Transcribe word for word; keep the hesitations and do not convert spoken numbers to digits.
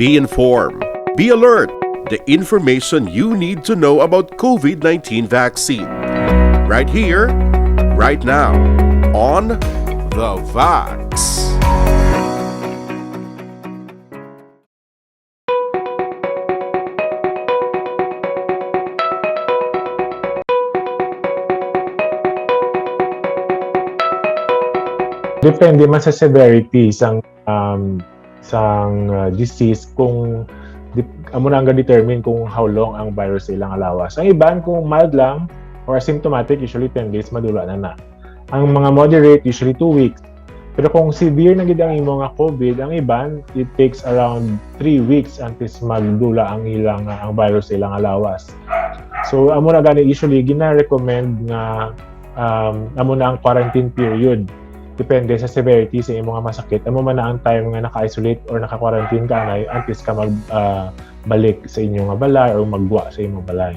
Be informed. Be alert. The information you need to know about COVID nineteen vaccine. Right here, right now, on The Vax. Depende man sa severity sang um, sang uh, disease kung di, amo na ang ga-determine kung how long ang virus sa ilang lawas. Ang iban kung mild lang or asymptomatic, usually ten days madula na na. Ang mga moderate, usually two weeks. Pero kung severe na gid ang imo nga COVID, ang iban, it takes around three weeks antes magdula ang ilang ang virus sa ilang lawas. So amo na gani usually gina-recommend nga um, amo na ang quarantine period. Depende sa severity sa imo nga masakit, amo man na ang time nga naka-isolate or naka-quarantine ka anay antes ka mag ah, balik sa inyo nga balay or maggwa sa imo balay.